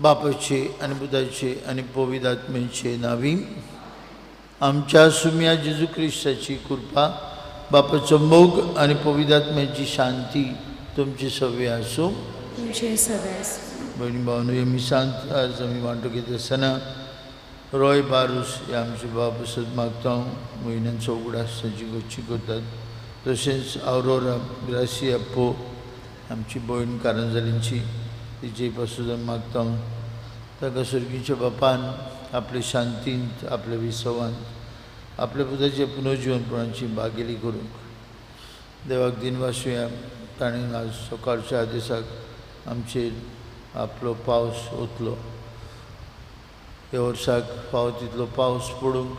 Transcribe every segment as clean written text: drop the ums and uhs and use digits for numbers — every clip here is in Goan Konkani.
बापाचे आनी पुताचे आनी पवित्र आत्म्याचे नांवी आमच्या सुम्या जेजू क्रिस्ताची कृपा, बापाचो मोग आनी पवित्र आत्म्याची शांती तुमची सगळी आसूं. तुमचे सगळे आसूं. भयणी भावनो, हे मिसांत आज आमी वांटो घेता आसतना रोय बारूस हे आमचे बाब सद मागता. म्हयन्यांचो उगडास तांची गोची करतात. तशेंच आवरोरा ग्रासिया पो आमची भयण कारंजालींची तिचे पासून मागता. ताका सर्गीच्या बापान आपले शांतींत, आपल्या विसवांत, आपल्या पुताचे पुनर्जिवनपणाची बागेली करूंक देवाक दिनवासुया. ताणें आज सकाळच्या आदेसाक आमचेर आपलो पावस ओतलो. ह्या वर्साक फावो तितलो पावस पडूंक,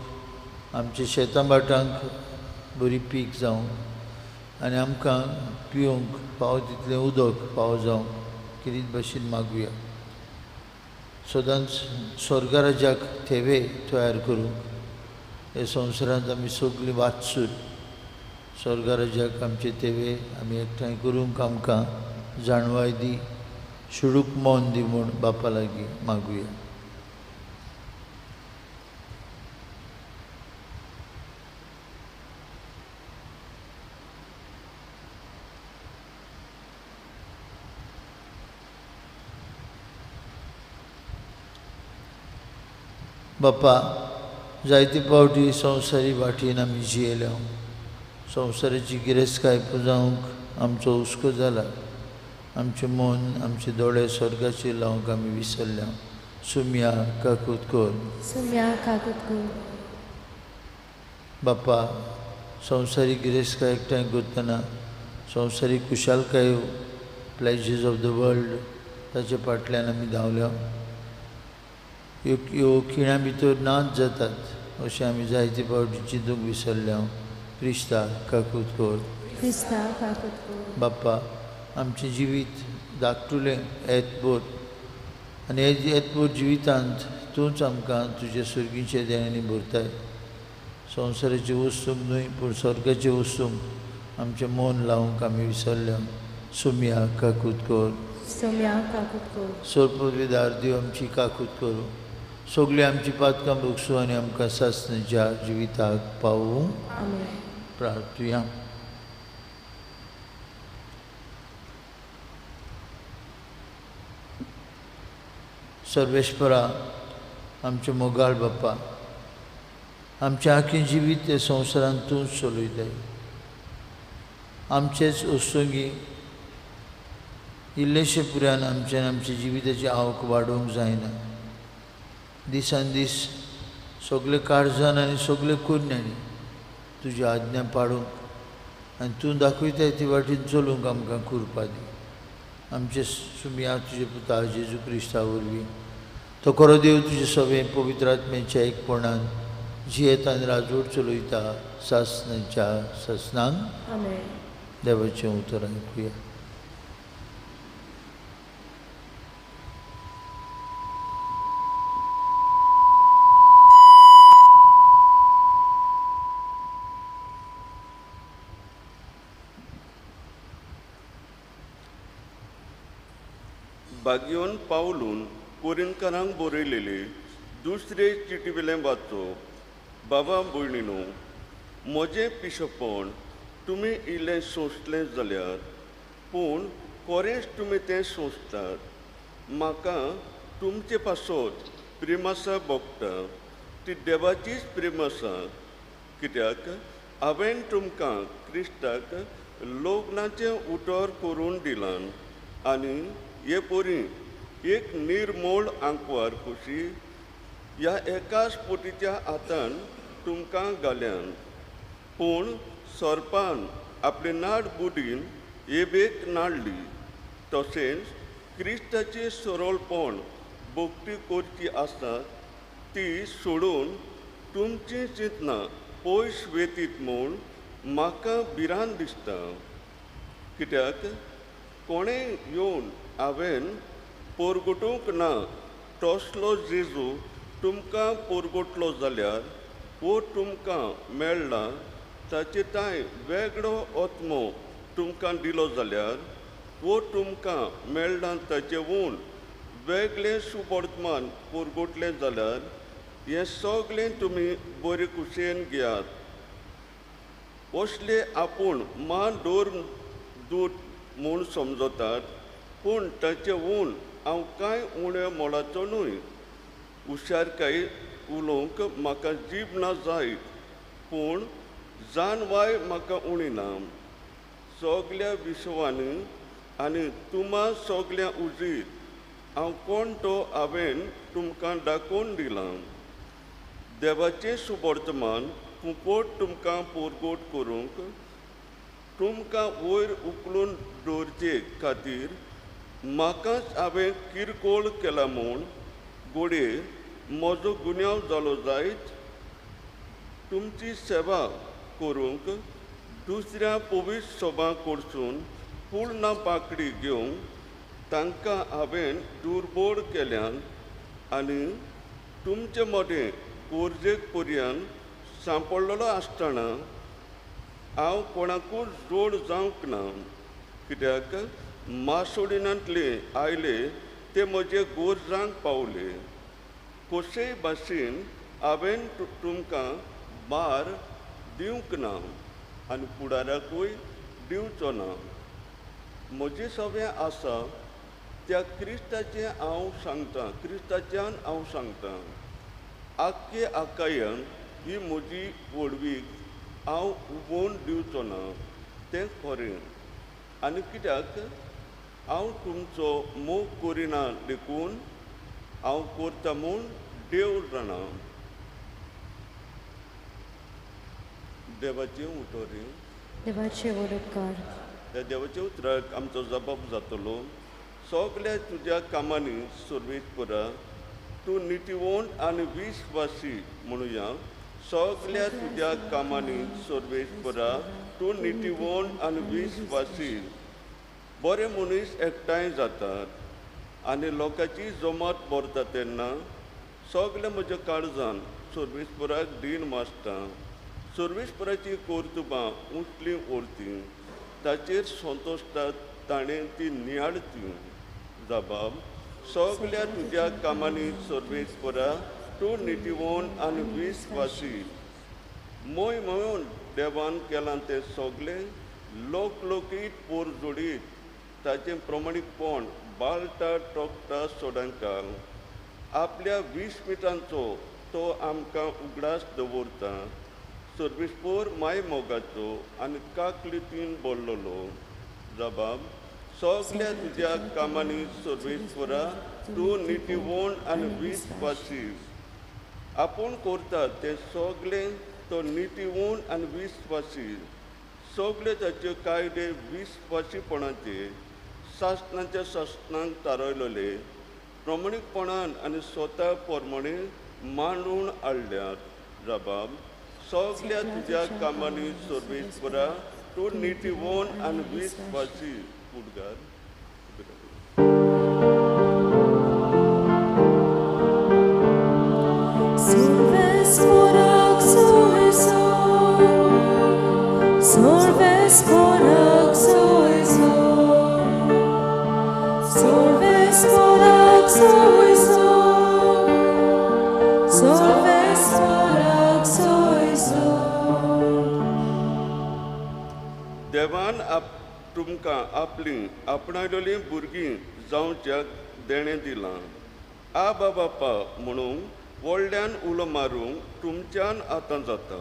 आमच्या शेतां भाटांक बरी पीक जावंक आनी आमकां पिवंक फावो तितलें उदक फावो जावंक किरीत भाशेन मागुया. सदांच स्वर्गराजाक थेवे तयार करूंक ह्या संवसारांत आमी सगळीं वाचसूर स्वर्गराजाक आमचे थेवे आमी एकठांय करूंक आमकां जाणवाय दी, शिडूक मन दी म्हूण बापा लागीं मागुया. बापा, जायते फावटी संवसारी वाटेन आमी जियेल्या. संवसाराची गिरेस्तकाय पुजावंक आमचो हुस्को जाला. आमचें मन, आमचे दोळे स्वर्गाचेर लावंक आमी विसरल्या. सुम्या काकूत कर. सुम्या काकूत कर. बापा, संवसारी गिरेस्तकाय एकठांय करतना संवसारी खुशालकायो, प्लेजर्स ऑफ the world, ताचे फाटल्यान आमी धांवल्या. ह्यो खिणा भितर नाच जातात अशें आमी जायते फावटी चिंतूंक विसरल्या. क्रिस्ता काकूत कर. क्रिस्ता काकूत कर. बाप्पा, आमचें जिवीत धाकटुलें येतभर आनी येतभर जिवितांत तूंच आमकां तुज्या सर्गीच्या देण्यांनी भरताय. संवसाराचे वस्तूंक न्हय पूण स्वर्गाचे वस्तूंक आमचें मन लावंक आमी विसरल्या. सुम्या काकूत कर. सुम्या काकूत कर. सर्पविदार देव आमची काकूत करूं. सगळीं आमची पातकां भोगसूं आनी आमकां सासणाच्या जिविताक पावूं. आमेन. प्रार्थुया. सर्वेश्वरा, आमचे मोगाळ बाप्पा, आमचें आखी जिवीत ते संवसारांत तूंच चलयताय. आमचेच वस्तुंगी इल्लेशे पुरान आमच्यान आमच्या जिविताची आवक वाडोवंक जायना. दिसान दीस सगळे काळजान आनी सगळे कुरण्यांनी तुजी आज्ञा पाडूंक आनी तूं दाखयताय ती वाटेन चलूंक आमकां कृपा दी. आमचे सुम्या तुजे पुता जेजू क्रिस्ता वरवीं तो खरो देव तुजे सगळें पवित्र आत्म्याच्या एकपणान जियेता आनी राजवट चलयता सासणाच्या सासणांक. आमेन. देवाचें उतर आयकुया. बागियोन पावलून कोरिनकारांक बरयलेले दुसरे चिटी वेलें वाचो. बाबा भयणीनो, म्हजें पिशेपण तुमी इल्लें सोंसलें जाल्यार, पूण कोरेंच तुमी तें सोंसतात. म्हाका तुमचे पासत प्रेम आसा भोगता, ती देवाचीच प्रेम आसा. कित्याक हांवें तुमकां क्रिस्ताक लग्नाचें उतर करून दिलां आनी हे परी एक निर्मोळ आंकवार खोशी ह्या एकाच पोटीच्या हातान तुमकां घाल्यान. पूण सर्पान आपले नाड बुडीन एबेक नाडली. तशेंच क्रिस्ताचें सरळपण भक्ती करची आसा ती सोडून तुमचीं चिंतनां पयस वेतीत म्हूण म्हाका भिरांत दिसता. कित्याक कोणें येवन हांवें परगटूंक ना तसलो जेजू तुमकां परगटलो जाल्यार वो तुमकां मेळ्ळा ताचे तांय वेगळो आत्मो तुमकां दिलो जाल्यार वो तुमकां मेळ्ळा ताचे वून वेगळें सुवर्तमान पुरगोटलें जाल्यार हें सगळें तुमी बरे कुशेन घेयात. असले आपूण मान दवर दूत म्हूण समजतात, पूण ताचें ऊन हांव कांय उणें मोलाचो न्हय. हुशारकाय उलोवंक म्हाका जीब ना जायत, पूण जाणवाय म्हाका उणी ना. सगल्या विश्वांनी आनी तुमा सगल्या उजीर हांव कोण तो हांवें तुमकां दाखोवन दिलां. देवाचें सुवर्तमान फुकट तुमकां पोरगोट करूंक तुमकां वयर उखलून दवरचे खातीर म्हाकाच हांवें किरकोळ केला म्हूण घडये म्हजो गुन्यांव जालो जायत. तुमची सेवा करूंक दुसऱ्या पवित्र सभा कडसून पूर्ण पाकडी घेवंक तांकां हांवें दुर्बोळ केल्यान आनी तुमचे मदें गरजेक पर्यंत सांपडलेलो आसतना हांव कोणाकूच जोड जावंक ना. कित्याक मासोडिनांतले आयले ते म्हजे गरजांक पावले. कशेय भाशेन हांवें तुमकां भार दिवंक ना आनी फुडाराकूय दिवचो ना. म्हजें सगळें आसा त्या क्रिस्ताचें हांव सांगतां, क्रिस्ताच्यान हांव सांगतां. आख्खे आकायन ही म्हजी व्हडवीक हांव उबोवन दिवचो ना, तें खरें. आनी कित्याक हांव तुमचो मोग करिना देखून हांव करता म्हूण देव जाणा. देवाचें उतर, देवाचे उपकार. त्या देवाच्या उतराक आमचो जबाब जातलो. सगल्या तुज्या कामांनी सुरवेक करा, तूं नितीवंत आनी विश्वासी म्हणुया. सगल्या तुज्या कामांनी सुरवेक करा, तूं नितीवंत आनी विश्वासी. बरे मनीस एकठांय जातात आनी लोकांची जमात भरता तेन्ना सगळे म्हज्या काळजान सर्वेस्पराक दीन मासता. सर्वेस्पराची कर्तुबां उंचली उरती, ताचेर संतोशतात ताणें ती नियाळची. जबाब सगल्या तुज्या कामांनी सर्वेस्परा, तूं नितीवंत आनी विश्वासी. मोय म्हणून देवान केलां तें सगळें लोकलोकीत पोर जोडीत ताचें प्रमाणीकपण बाळटा टोकटा सोडांकाल. आपल्या 20 मिनटांचो तो आमकां उगडास दवरता. सर्वेस्पोर माय मोगाचो आनी काकलितीन बोल्लोलो. जबाब सगल्या तुज्या कामांनी सर्वेस्परा, तूं नितीवंत आनी विश्वासी. आपूण करता तें सगळें तो नितीवंत आनी विश्वासी. सगळे ताचे कायदे विश्वासीपणाचे सासणाच्या सासणाक थारायलेले प्रमाणीकपणान आनी स्वता प्रमाणे मांडून हाडल्यात. जबाब सगल्या तुज्या कामांनी सर्वेस्परा, तूं नितीवंत आनी विश्वासी. उद्गार. देवान तुमकां आपलीं आपणायलेलीं भुरगीं जावच्याक देणें दिलां. आबा बापा म्हणून व्हडल्यान उलो मारूंक तुमच्यान आतां जाता.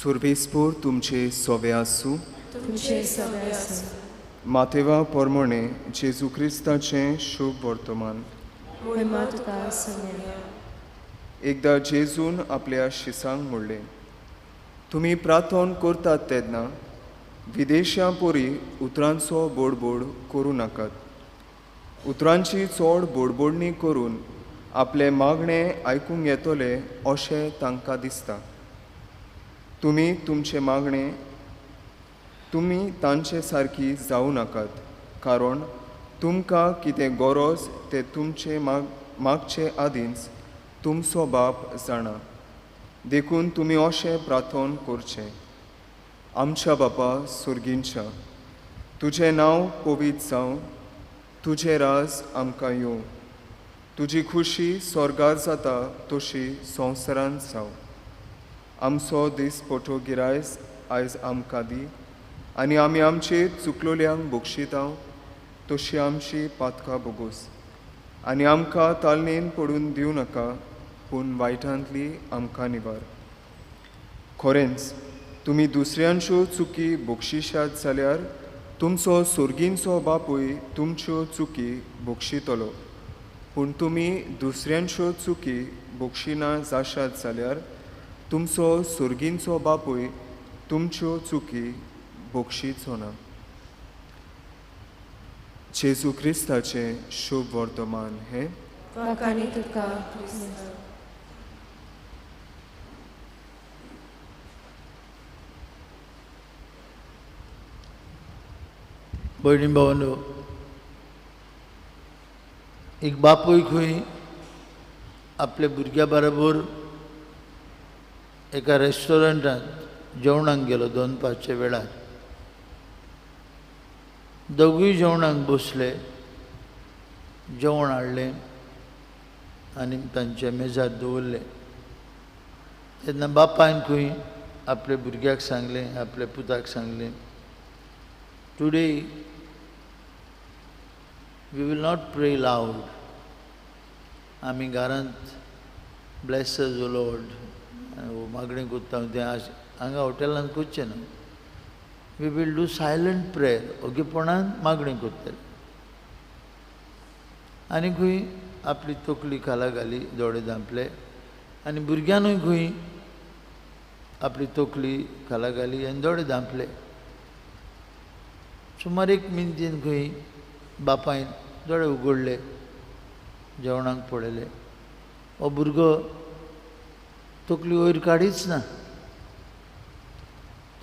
सुर्वेस्पोर तुमचे सोवे आसूं. तुमचे सवे आसूं. मातेवा पोरमोणे जेजू क्रिस्ताचें शुभ वर्तमान. महिमा तुका आसूं. एकदां जेजून आपल्या शिसांक म्हणलें, तुमी प्रार्थना करतात तेन्ना विदेशां पोरी उतरांचो बोडबोड करूं नाकात. उतरांची चड बोडबोडणी करून आपले मागणे आयकूंक येतले अशें तांकां दिसता. तुमी तुमचे मागणे तुमी तांचे सारकी जावं नाकात, कारण तुमकां कितें गरज तें तुमचे मागचे आदींच तुमचो बाप जाणा. देखून तुमी अशें प्रार्थन करचें: आमच्या बापा सुर्गींच्या, तुजें नांव पवित्र जावं, तुजें राज आमकां येवं, तुजी खुशी स्वर्गार जाता तशी संवसारांत जावं. आमचो दीस पोटो गिरायस आयज आमकां दी, आनी आमी आमचे चुकलोल्यांक बक्षितांव तशी आमची पातकां बोगोस, आनी आमकां तालनेन पडून दिवं नाका, पूण वायटांतली आमकां निवार. खरेंच तुमी दुसऱ्यांच्यो चुकी बक्षिशात जाल्यार तुमचो सोर्गींचो बापूय तुमच्यो चुकी बक्षितलो, पूण तुमी दुसऱ्यांच्यो चुकी बक्षिना जाशात जाल्यार तुमचो सोर्गींचो बापूय तुमच्यो चुकी बक्षिचो ना. जेजू क्रिस्ताचें शुभ वर्तमान हें. वाखाणी तुका क्रिस्ता. भयणी भावांनो, एक बापूय खंय आपल्या भुरग्या बरोबर एका रेस्टॉरंटांत जेवणाक गेलो 2:05 वेळार. दोगूय जेवणाक बसले, जेवण हाडलें आनी तांच्या मेजार दवरलें. तेन्ना बापायन खंय आपल्या भुरग्याक सांगलें, आपल्या पुताक सांगलें, today we will not pray loud. आमी घरांत ब्लेस अस ओ लॉर्ड मागणें करता तें हांगा हॉटेलांत करचें ना. We will do silent prayer, ओगेपणान मागणें करतले. आनी खंय आपली तकली खाला घाली, दोळे धांपले, आनी भुरग्यानूय खंय आपली तकली खाला घाली आनी दोळे धांपले. सुमार 1 मिनटीन खंय बापायन दोळे उगडले, जेवणाक पळयलें. हो भुरगो तकली वयर काडीच ना,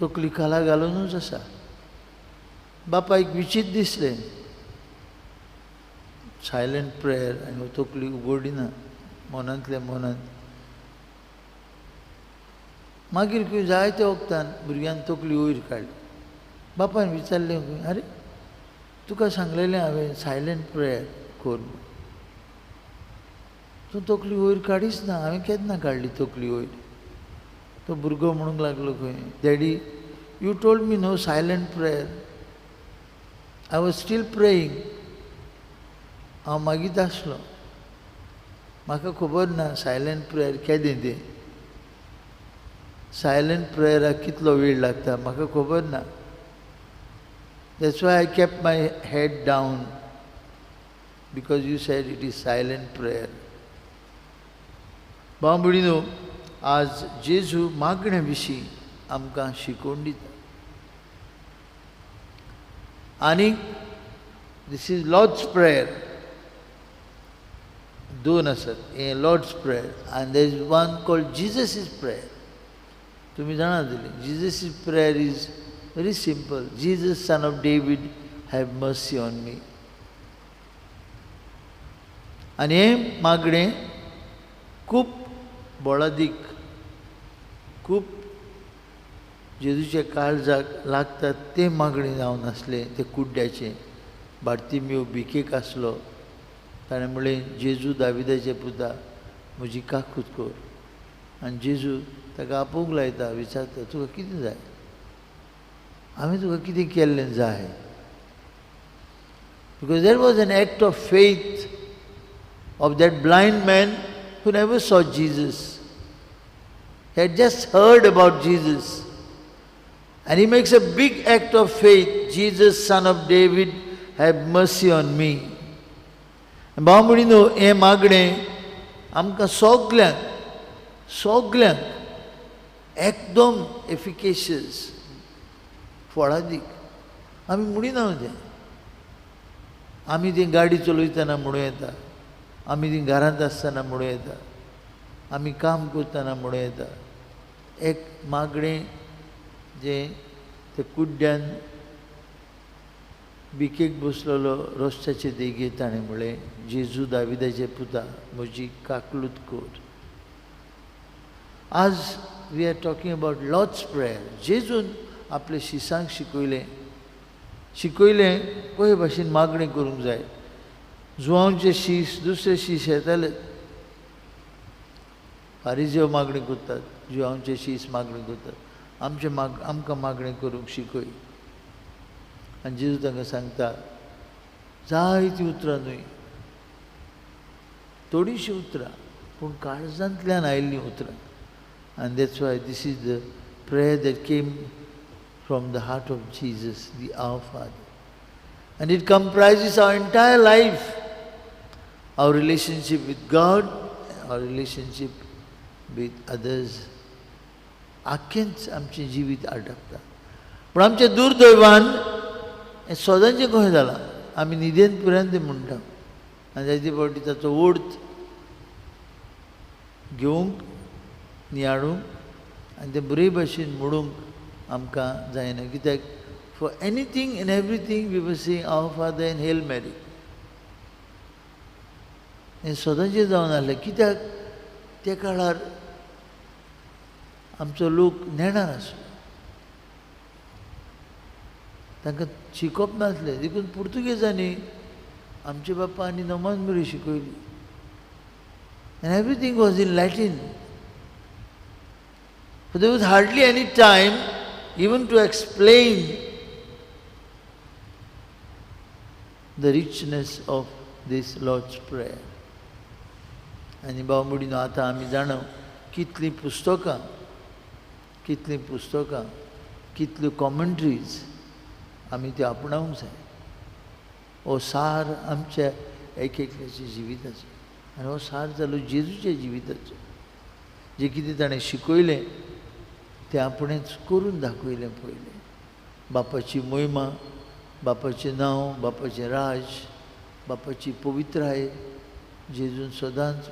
तकली खाला घालुनूच आसा. बापायक विचीत दिसलें, सायलंट प्रेयर, आनी तकली उगडली ना मनांतल्या मनांत. मागीर खंय जायत्या वखदान भुरग्यान तकली वयर काडली. बापायन विचारलें, आरे तुका सांगलेलें हांवें सायलंट प्रेयर कर, तूं तकली वयर काडीच ना, हांवें केन्ना काडली तकली वयर? तो भुरगो म्हणूंक लागलो खंय, daddy you told me no silent prayer, I was still praying, हांव मागीत आसलो, म्हाका खबर ना सायलंट प्रेयर केदें तें, सायलंट प्रेयराक कितलो वेळ लागता म्हाका खबर ना. That's why I kept my head down, because you said it is silent prayer. भाव भयणीनो, आज जेजू मागणे विशीं आमकां शिकोवन दिता. आनी this is Lord's prayer, 2 आसात हें लॉर्ड्स प्रेयर आनी there is one called Jesus is prayer. तुमी जाणा जातली, Jesus is prayer is very simple. Jesus, son of David, have mercy on me. आनी हें मागणें खूब बळादीक, खूब जेजूच्या काळजाक लागता तें मागणें जावन आसलें. तें कुड्ड्याचें. बार्तिमेव भिकेक आसलो, ताणें म्हणलें, जेजू दाविदाचे पुता, म्हजी काकूत कर. आनी जेजू ताका आपोवंक लायता, विचारता, तुका कितें जाय, हांवें तुका कितें केल्लें जाय? Because there was an act of faith of that blind man who never saw Jesus. He had just heard about Jesus. And he makes a big act of faith. Jesus, son of David, have mercy on me. भाव भयणीनो, हें मागणें आमकां सगल्यांक सगल्यांक एकदम एफिकेशियस, फळादीक आमी म्हणिना तें. आमी ती गाडी चलयतना म्हणूं येता, आमी ती घरांत आसतना म्हणूं येता, आमी काम करतना म्हणूं येता. एक मागणें जें ते कुड्ड्यान भिकेक बसलेलो रस्त्याचे देगेर ताणें म्हळें, जेजू दाविदाचे पुता म्हजी काकलूत कर. आज we are talking about Lord's prayer. जेजून आपल्या शिसांक शिकयलें, शिकयलें कशे भाशेन मागणें करूंक जाय. जुवांवचे शीस दुसरे शीस येताले, फारिजेव मागणें करतात, जुवांवचे शीस मागणें करतात, आमचे आमकां मागणें करूंक शिकय. आनी जेजू तांकां सांगता, जायतीं उतरां न्हय, थोडीशीं उतरां, पूण काळजांतल्यान आयिल्लीं उतरां. And that's why this is the prayer that came from the heart of Jesus, the Our Father. And it comprises our entire life, our relationship with God, our relationship with others. आख्खेंच आमचें जिवीत आटकता. पूण आमचें दुर्दैवान हें सदांचें कशें जालां, आमी न्हिदेन पर्यंत म्हणटा आनी जायते फावटी ताचो अर्थ घेवंक, नियाळूंक आनी तें बरे भाशेन म्हणूंक आमकां जायना. कित्याक for anything and everything we were saying our father and hail Mary. हें सदांचें जावन आसलें. कित्याक त्या काळार आमचो लोक नेणार आसलो, तांकां शिकप नासलें, देखून पुर्तुगेजांनी आमचे बाप्पा आनी नमान बरी शिकयली. And everything was in Latin. But there was hardly any time even to explain the richness of this Lord's Prayer. आनी बाबा मुडीनो आतां आमी जाणा कितलीं पुस्तकां, कितलीं पुस्तकां, कितल्यो कॉमेंट्रीज आमी त्यो आपणावंक जाय. हो सार आमच्या एक एकल्याच्या जिविताचो आनी हो सार जालो जेजूच्या जिविताचो. जें कितें ताणें शिकयलें तें आपणेंच करून दाखयलें. पयलें बापाची मोहिमा, बापाचें नांव, बापाचें राज, बापाची पवित्राय जेजून सदांच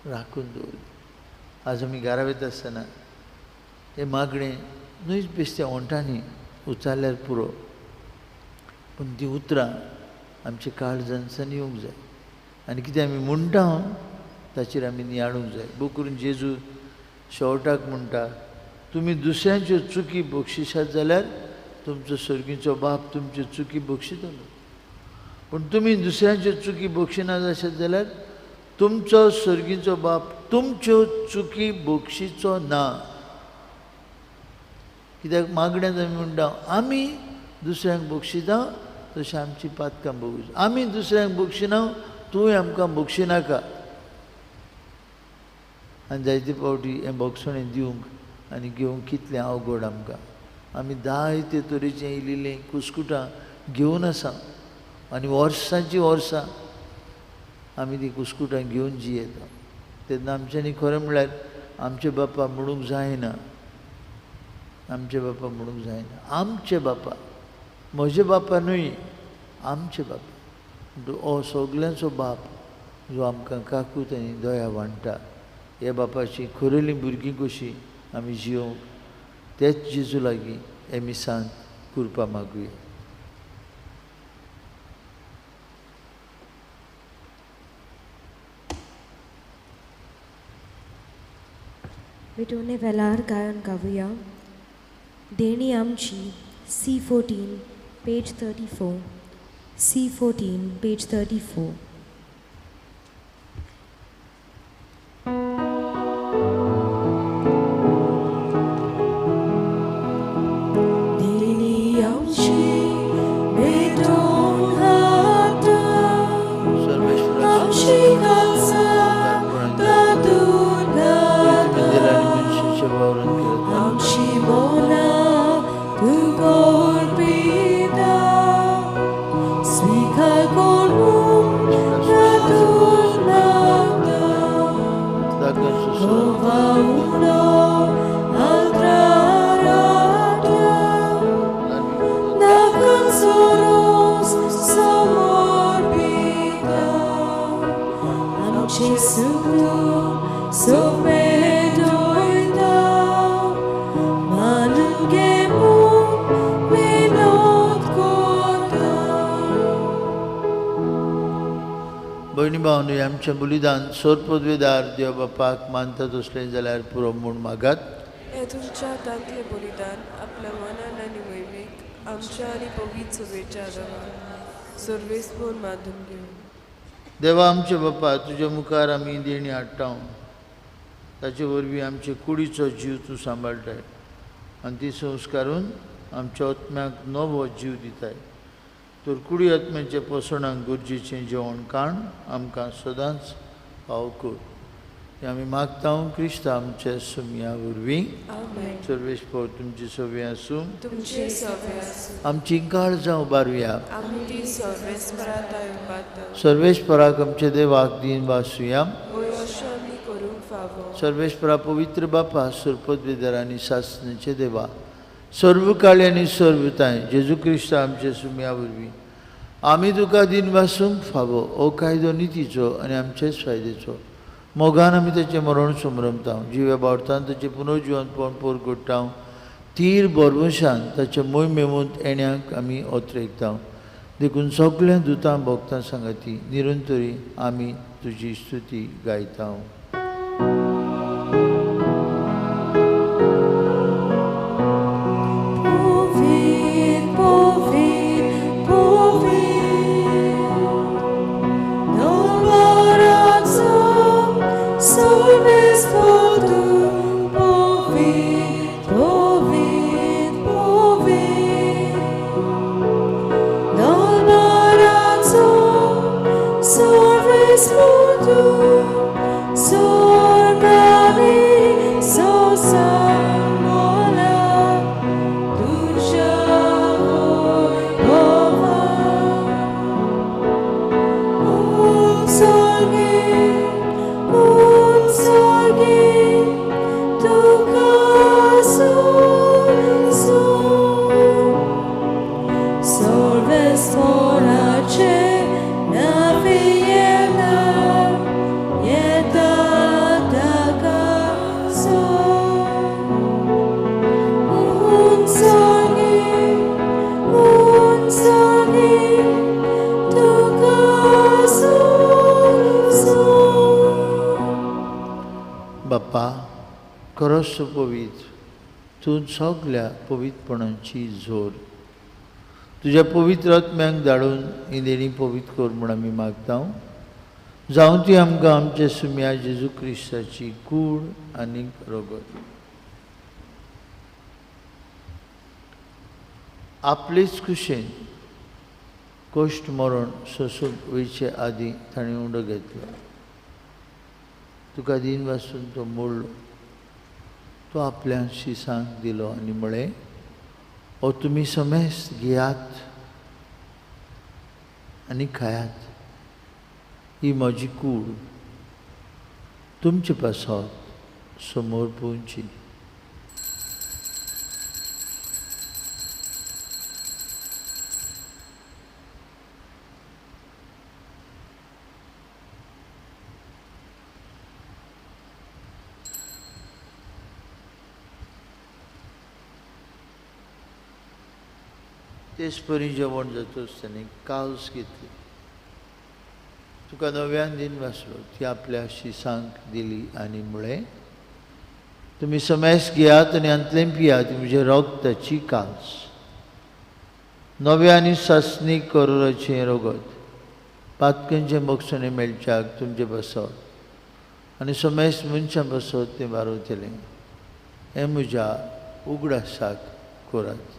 राखून दवरली. आज आमी घरा वयता आसतना हें मागणें न्हूच बेश्त्या ओंठांनी उच्चारल्यार पुरो, पूण तीं उतरां आमच्या काळजांतल्यान येवंक जाय आनी कितें आमी म्हणटा ताचेर आमी नियाळूंक जाय. बो करून जेजू शेवटाक म्हणटा, तुमी दुसऱ्यांच्यो चुकी बक्षिसात जाल्यार तुमचो सर्गीचो बाप तुमच्यो चुकी बक्षितलो, पूण तुमी दुसऱ्यांच्यो चुकी बक्षिना जाशात जाल्यार तुमचो सर्गीचो बाप तुमच्यो चुकी बक्षिचो ना. कित्याक मागण्यांत आमी म्हणटा आमी दुसऱ्यांक बक्षिता तशें आमची पातकां बक्षी, आमी दुसऱ्यांक बक्षिना तूंय आमकां बक्षिनाका. आनी जायते फावटी हें बक्षणें दिवंक आनी घेवंक कितलें अवघड आमकां. आमी जायते तरेचीं येयलेलीं कुस्कुटां घेवन आसा आनी वर्सांचीं वर्सां आमी तीं कुस्कुटां घेवन जियेता. तेन्ना आमच्यांनी खरें म्हणल्यार आमचे बापा म्हणूंक जायना, आमचे बापा म्हणूंक जायना. आमचे बापा, म्हजे बापा न्हय, आमचे बापा. हो सगल्यांचो बाप जो आमकां काकूत आनी दया वांट्टा, ह्या बापाची खरेलीं भुरगीं कशीं आमी जियोवंक तेच जेजू लागीं हे मिसान कृपा मागुया. विटोने वेलार गायन गावया. देणी आमची, C14 page 34, C14 page 34. जावन हें आमचें बलिदान सोरपदवेदार देव बापाक मानता तसलें जाल्यार पुरो म्हूण मागात. हें तुमच्या हातांतलें बलिदान आपल्या मनान आनी मोहिमेक आमच्या आनी पवित्र सभेच्या आदारान सर्वेस्पोन मानून घेवं. देवा आमचे बापा, तुज्या मुखार आमी देणी हाडटा, ताचे वरवीं आमचे कुडीचो जीव तूं सांबाळटाय आनी ती संस्कारून आमच्या आत्म्याक नवो जीव दिताय. तर कुडी आत्म्याच्या पोसणाक गरजेचें जेवण काण आमकां सदांच फावो कर. हें आमी मागता क्रिस्त आमच्या सुमया वरवीं. सर्वेस्पोर तुमची सवी आसूं. आमची काळजां उबारुया. सर्वेस्पराक आमच्या देवाक दीन वासुया. सर्वेस्परा पवित्र बापा, सरपदवेदार आनी सासणाचे देवा, सर्व काळी आनी सर्वताय जेजू क्रिस्त आमच्या सुमया वरवीं आमी तुका दीन वासूंक फावो. हो कायदो नितीचो आनी आमचेच फायद्याचो. मोगान आमी ताचें मरण समरमता, जिव्या बावटान ताचें पुनर्जिवनपण पोरगोडटा, तीर बोरवशान ताचे मोय मेमूंत येण्याक आमी ओतरेकता. देखून सगळ्या दुतां भोगतां सांगाती निरंतरी आमी तुजी स्तुती गायता. बापा, खरोच पवित्र तूं सगल्या पवित्रपणाची जोर तुज्या पवित्र आत्म्याक धाडून ही देणी पवित्र कर म्हूण आमी मागता. जावं ती आमकां आमच्या सुम्या जेजू क्रिस्ताची कूड आनी रगत. आपलेच खुशेन कश्ट मरण सोंसूंक वयचे आदीं ताणें उंडो घेतलो. तुका दीन वासून तो मोडलो, तो आपल्या शिसांक दिलो आनी म्हळें, ओ तुमी समेस्त घेयात आनी खायात, ही म्हजी कूड तुमचे पासत समोर पोवची. तेच परी जेवण जातच ताणें काल्स घेतली, तुका नव्यान दीन वाचलो, ती आपल्या शिसांक दिली आनी म्हळें, तुमी समेस घेयात आनी हांतलें पियात, म्हजें रगताची काल्स, नव्या आनी सासणी करोराचें रगत, पातकांचें बक्षणें मेळच्याक तुमचें बसत आनी समेस मनशां बसत तें बारवतलें. हें म्हज्या उगडासाक करात.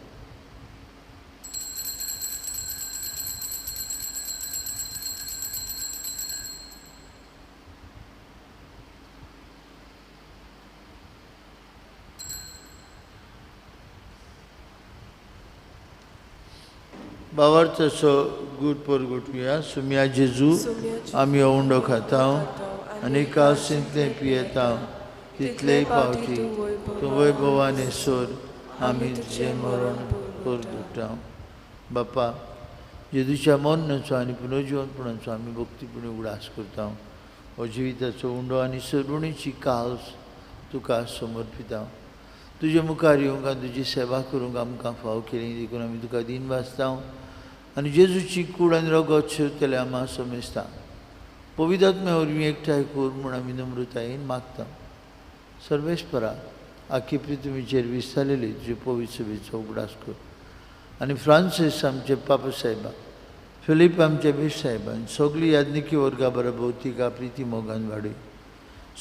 बावार्थाचो गूट परगटुया. सुम्या जेजू, आमी उंडो खाता आनी कासिंतलें पियेता, तितलेय पावटी तूं वैभवाने सोर आमी तुजें मरण परगुटा. बापा, जेजूच्या मरणाचो आनी पुनर्जिवनपणाचो आमी भक्तीपणी उगडास करता. हो जिविताचो उंडो आनी सरुणीची काल्स तुका समर्पिता. तुजे मुखार येवंक आनी तुजी सेवा करूंक आमकां फाव केली देखून आमी तुका दीन वाचता आनी जेजूची कूड आनी रगत शेवतले आमा समेस्ता. पवित्र वरवीं एकठांय कर म्हूण आमी नम्रतायेन मागता. सर्वेस्परा, आखी पृथ्वीचेर विस्तारलेली तुजे पवित्र सभेचो उगडास कर आनी फ्रांसीस आमचे पापा साहेबा, फिलीप आमचे बेश साहेबान, सगळी याज्ञिकी वर्गा बरोबर तिका प्रिती मोगान वाडय.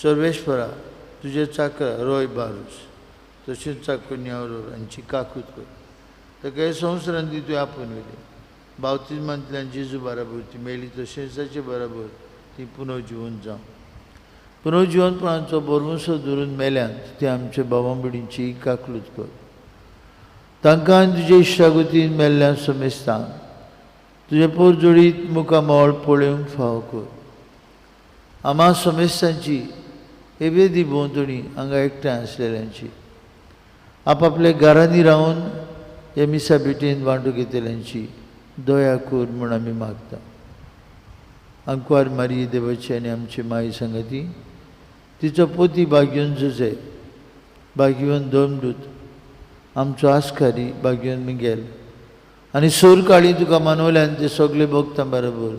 सर्वेस्परा, तुजे चाकरा रोय बारूस तशेंच चाकोन्या हांची काकूत कर. ताका हे संवसारांत ती तुवें आपोवन व्हेली. बावतिज्मांतल्यान जेजू बराबर ती मेली तशेंच ताचे बराबर ती पुनर्जिवन जावं. पुनर्जिवनपणाचो भरवंसो धरून मेल्यान ते आमच्या बाबा भयणींची काकलूत कर. तांकां आनी तुजे इश्टागतीन मेल्ल्या समेस्तांक तुजें पोरजोडीत मुखामळ पळोवंक फावो कर. आमा समेस्तांची एबेदी भोंवतणी हांगा एकठांय आसलेल्यांची, आपापल्या घरांनी रावन ह्या मिसा भेटेन वांटो घेतल्यांची दया कर म्हूण आमी मागता. आंकवार मारी देवाची आनी आमची माई सांगाती, तिचो पोती भाग्योन जुजे, भाग्यवन धर्मदूत, आमचो आस्कारी भाग्यवन मिगेल आनी सोर काळी तुका मानवल्यान ते सगळे भोगता बरोबर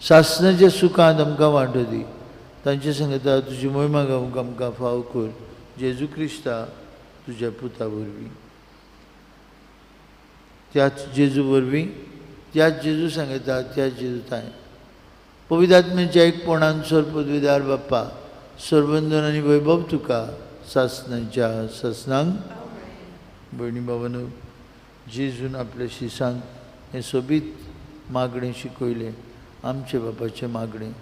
सासणाच्या सुखांत आमकां वांटो दी. तांचे सांगता तुजी मोहिमा गावंक आमकां फाव कर, जेजू क्रिस्ता तुज्या पुता वरवीं. त्याच जेजू वरवीं, त्याच जेजू सांगता, त्याच जेजू ताय पवित्र आत्म्याच्या एकपणान सर्वपदवीदार बाप्पा, सर्वंदन आनी वैभव तुका सासणाच्या सासणांक. भयणी बाबानो, जेजून आपल्या शिसांक हें सोबीत मागणें शिकयलें, आमचे बापाचें मागणें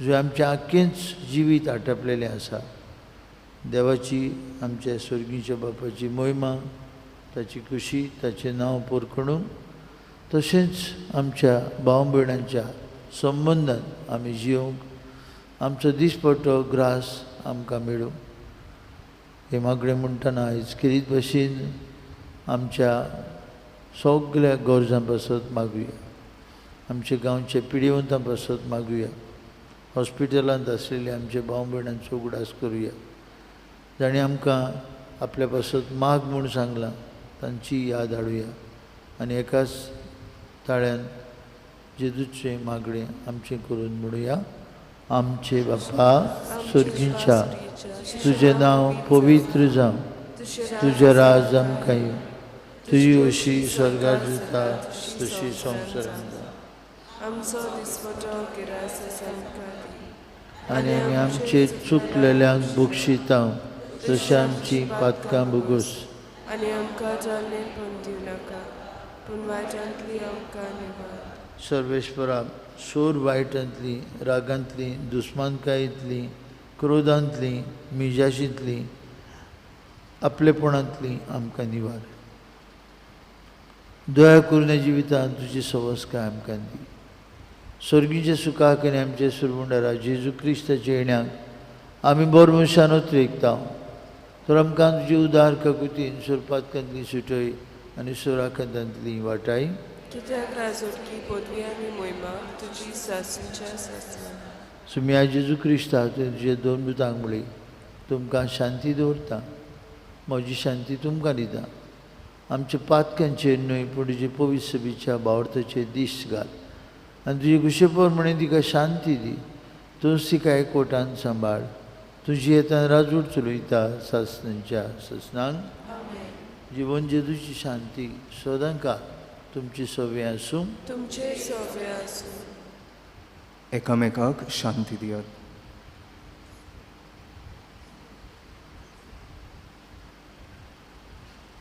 जें आमचें आख्खेंच जिवीत आटपलेलें आसा. देवाची, आमच्या स्वर्गीच्या बापाची मोहिमा, ताची खुशी, ताचें नांव पोरखणून तशेंच आमच्या भाव भयणांच्या संबंदान आमी जियोंक आमचो दिसपट्टो ग्रास आमकां मेळूं. हें मागणें म्हणटना आयज खेरीत भशेन आमच्या सगल्या गरजां पासत मागुया, आमच्या गांवच्या पिडिवंतां पासत मागुया, हॉस्पिटलांत आसलेले आमच्या भाव भयणांचो उगडास करुया, जाणें आमकां आपल्या पासत माग म्हूण सांगलां तांची याद हाडुया आनी एकाच ताळ्यान जेजूचें मागणें आमचें करून म्हणुया. आमचे बापा स्वर्गीच्या, तुजें नांव पवित्र जावं, तुजें राज आमकां येवं, तुजी अशी स्वर्गार जाता तशी संवसारांत जावं. आनी आमी आमचे चुकलेल्यांक बक्षिता तशें आमची पातकां भोगोस. आनी आमकां जाल्लें पण दिवं नाका, पूण वायटांतली आमकां निवार. सर्वेश्वरा, सोर वायटांतली, रागांतली, दुस्मानकायेंतली, क्रोधांतली, मिजाशींतली, आपलेपणांतली आमकां निवार. दया करून जिवितांत तुजी सवसकाय आमकां दी. स्वर्गीच्या सुखाक आनी आमच्या सुरबुंडारा जेजू क्रिस्ताच्या येण्याक आमी बरो मनशान उतरेकता. तर आमकां तुजी उदार काकुतीन सोरपातकांतली सुटय आनी सोराकांतांतली वाटाय. कित्याक राजोडकी पदवी आनी मोहिमा तुजी सासूच्या सासणां. सुम्या जेजू क्रिस्ता, तुजे दोन दुतांक म्हळी, तुमकां शांती दवरता, म्हजी शांती तुमकां दिता. आमच्या पातकांचेर न्हय पूण तुजे पवित्र सभेच्या भावार्थाचेर दीस घाल आनी तुजे खुशे प्रमाणे तिका शांती दी. तूंच तिका एकवटान सांबाळ. तुजी येतान राजूड चलयता सासणाच्या सासणांक. जिवन जेजूची शांती सदांकाळ तुमची सवे आसूं. तुमचे सवे आसूं. एकामेकाक शांती दियात.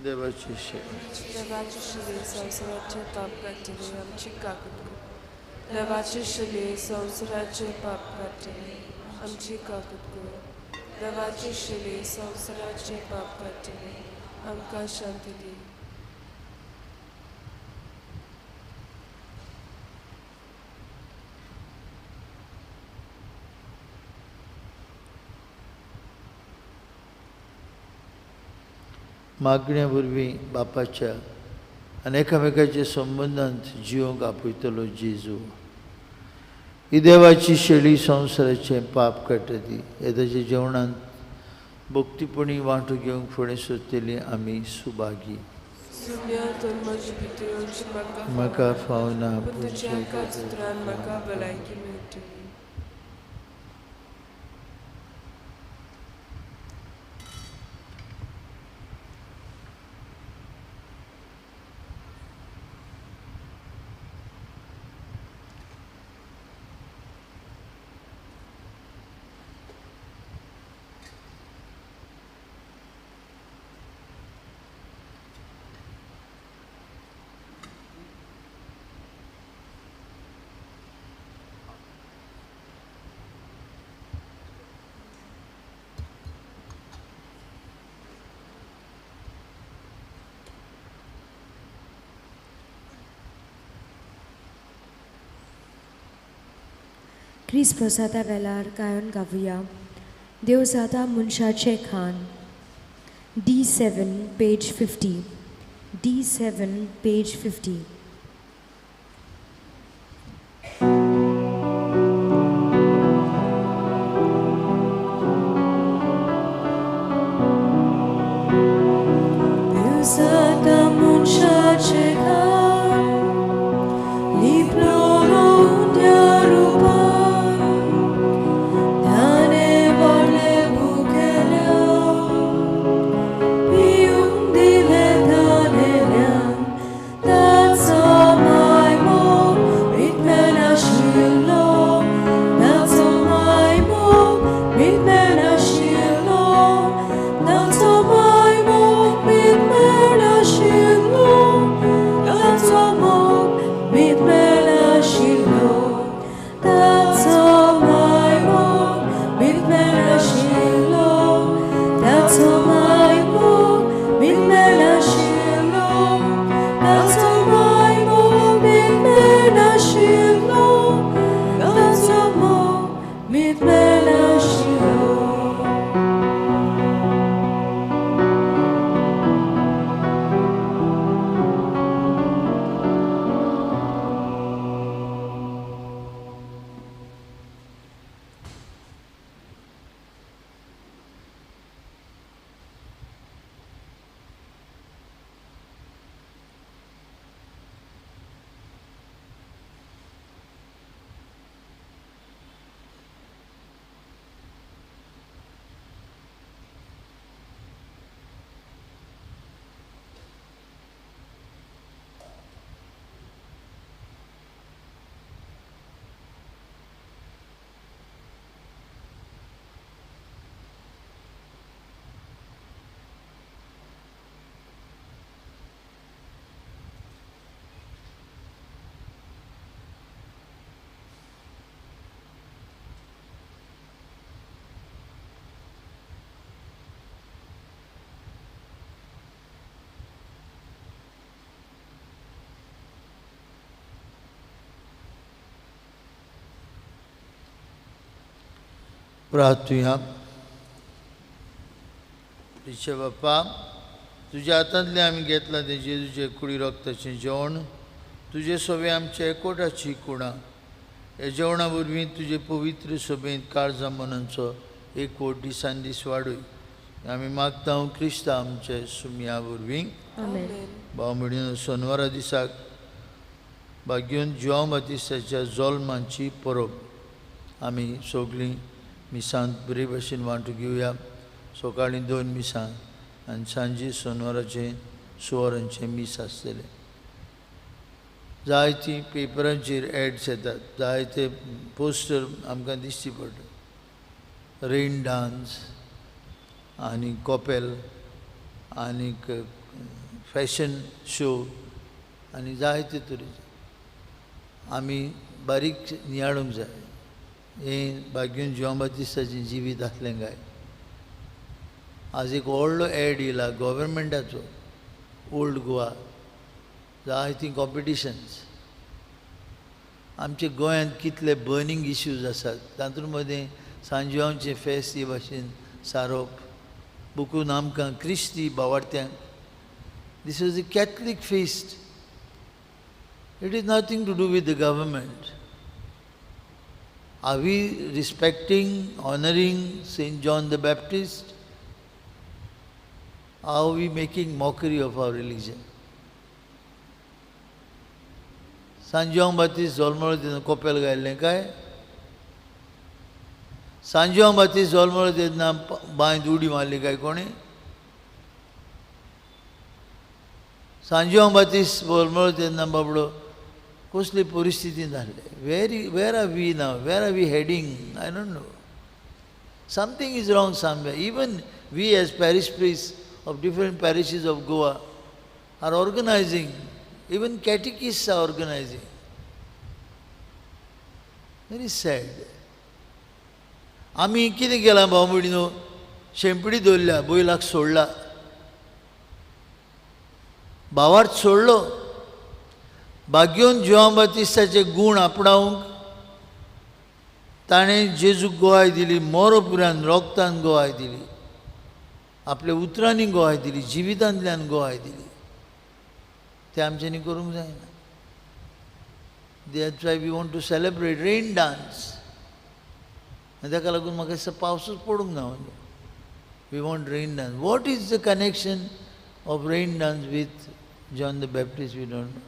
देवाची शेव, देवाची शिले संवसाराचे पाप काडटले आमची काकूत कर. देवाची शिले संवसाराचे पाप काडटले आमची काकूत कर. देवाची शिले संवसाराचे पाप काडटले आमकां शांती दी. मागण्या वरवीं बापाच्या आनी एकामेकाच्या संबंदांत जिवंक आपयतलो जेजू. ही देवाची शेळी संवसाराचें पाप काडटा ती हे ताच्या जेवणांत भक्तीपणी वांटो घेवंक फुडें सोदतली आमी सुभागी. म्हाका फावना, पूण तुज्या एकाच उतरान म्हाका भलायकी मेळटली. क्रिस्त प्रसादा वेलार गायन गावया देव जाता मनशाचें Khan. D7 page 50. D7 page 50. देव जाता मनशाचें खान, लिपलो उंड्या रुपान, ताणें व्हडलें भुकेल्या, पिवंक दिलें ताणेल्यान. ताचो मायमोग भितमेन आशिल्लो, ताचो मायमोग भितमेन आशिल्लो, ताचो मायमोग भितमेन आशिल्लो, ताचो मोग भितमेन आशिल्लो, ताचो मायमोग भितमेन आशिल्लो, ताचो मायमोग भितमेन आशिल्लो, ताचो मायमोग भितमेन आशिल्लो, ताचो मोग भितमेन आशिल्लो. प्रार्थुया. तिचे बाप्पा, तुज्या हातांतलें आमी घेतलां तें जेजूचे कुडी रक्ताचें जेवण, तुजे सभे आमच्या एकवटाची कुणां. ह्या जेवणा वरवीं तुजे पवित्र सभेंत काळजा मनांचो एकवट दिसान दीस वाडय. आमी मागता क्रिस्ता आमचे सुमया वरवीं. आमेन. भाव भयणीनो, सोनवारा दिसाक भाग्योन जुआंव बातिस्ताच्या जोल्माची परब आमी सगळीं मिसांत बरे भशेन वांटून घेवया. सकाळीं 2 मिसां आनी सांजे सोनवाराचें 6 वरांचें मीस आसतलें. जायतीं पेपरांचेर एड्स येतात, जायते पोस्टर आमकां दिश्टी पडटा. रेन डांस आनी कॉपेल आनीक फॅशन शो आनी जायते तरेचे. आमी बारीक नियाळूंक जाय हें भाग्योन जुआंव बातिस्ताचें जिवीत आसलें काय. आज एक व्हडलो एड येयला गव्हर्मेंटाचो, ओल्ड गोवा, जायतीं कॉम्पिटिशन्स. आमच्या गोंयांत कितले बर्नींग इश्यूज आसात, तातूंत मदें सांजुआंवचें फेस्त हे भाशेन सारोप बुकून आमकां क्रिस्ती बावार्थ्यांक. This is a Catholic feast. It is nothing to do with the government. Are we respecting, honouring Saint John the Baptist? Are we making mockery of our religion? सांजुआंव बातीस जल्मलो तेन्ना कोपेल घायल्लें काय? सांजुआंव बातीस जल्मलो तेन्ना बांयत उडी मारली काय कोणी? सांजुआंव बातीस जल्मलो तेन्ना बाबडो कसली परिस्थितींत आसले? Where are we now? Where are we heading? I don't know. Something is wrong somewhere. Even we as parish priests of different parishes of Goa are organizing, even catechists are organizing. Very sad. आमी कितें केलां भाव भयणीनो, शेंपडी दवरल्या, बैलाक सोडला, भावार्थ सोडलो. भाग्योन जुआंव बातिस्ताचे गूण आपणावंक ताणें जेजूक गोवाय दिली, मोरो पुरान रोगतान गोवाय दिली, आपल्या उतरांनी गोवाय दिली, जिवितांतल्यान गोवाय दिली. तें आमच्यांनी करूंक जायना. That's why we want to celebrate rain dance. आनी ताका लागून म्हाका दिसता पावसूच पडूंक ना. We want rain dance. What is the connection of rain dance with John the Baptist? We don't know.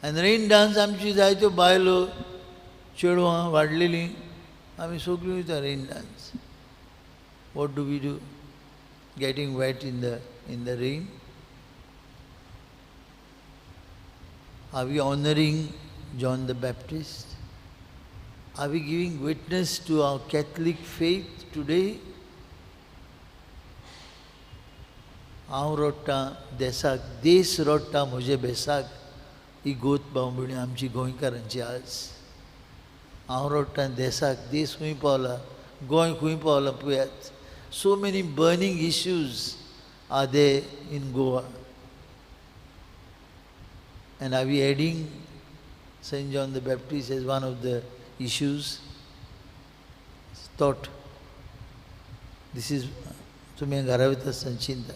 आनी रेन डान्स आमची जायत्यो बायलो चेडवां वाडलेलीं आमी सगळीं वयता rain dance. What do we do? Getting wet in the rain. Are we honouring John the Baptist? Are we giving witness to our Catholic faith today? हांव रोडटा देसाक, देस रोडटा म्हजे बेसाक, ही गोत बावणी आमची गोंयकारांची आज. हांव रोडटा देसाक, देस खंय पावला, गोंय खंय पावला पळयात. So many burning issues are there in Goa. And are we adding Saint John the Baptist as one of the issues? Thought. This is, तुमी घरा वयता आसतना चिंता,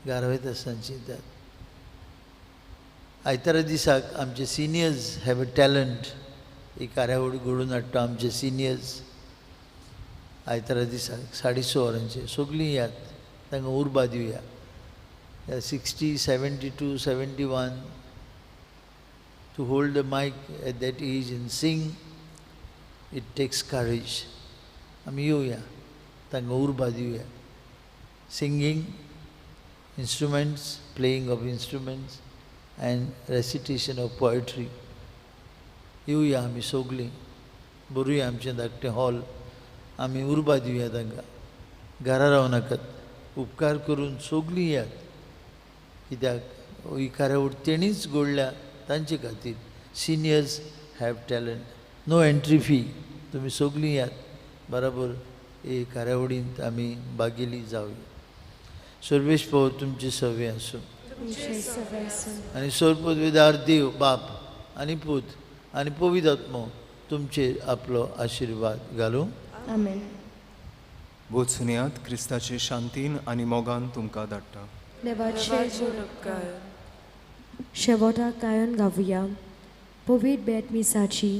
घरा वयता आसतना चिंतात. आयतारा दिसाक आमचे सिनियर्स have a talent, ही कार्यावळ घडोवन हाडटा आमचे सिनियर्स. आयतारा दिसाक 6:30 वरांचेर सगळीं यात, तांकां उर्बा दिवया. 60, 72, 71 to hold the mic at that age and sing, it takes courage. आमी येवया, तांकां उर्बा दिवया. Singing, instruments, playing of instruments and recitation of poetry. येवया आमी सगळीं, बरोवया आमचें धाकटें हॉल, आमी उर्बा दिवया तांकां. घरा रावनाकात, उपकार करून सगळीं यात. कित्याक ही कार्यावळ तेणीच घडल्या तांचे खातीर. Seniors have talent. No entry fee. तुमी सगळीं यात, बराबर हे कार्यावळींत आमी भागेली जावया. सर्वेश भाव तुमचे सवे आसूं. आनी सर्वपदवीदार देव बाप आनी पूत आनी पवित्र आत्मो तुमचेर आपलो आशिर्वाद घालूं. आमेन. वचुनयात क्रिस्ताचे शांतीन आनी मोगान तुमकां धाडटा. देवाचे शेवटाक गायन गावया पवित्र बेट मिसाची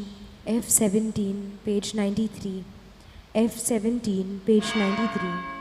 F 17 page 93, F 17 page 93.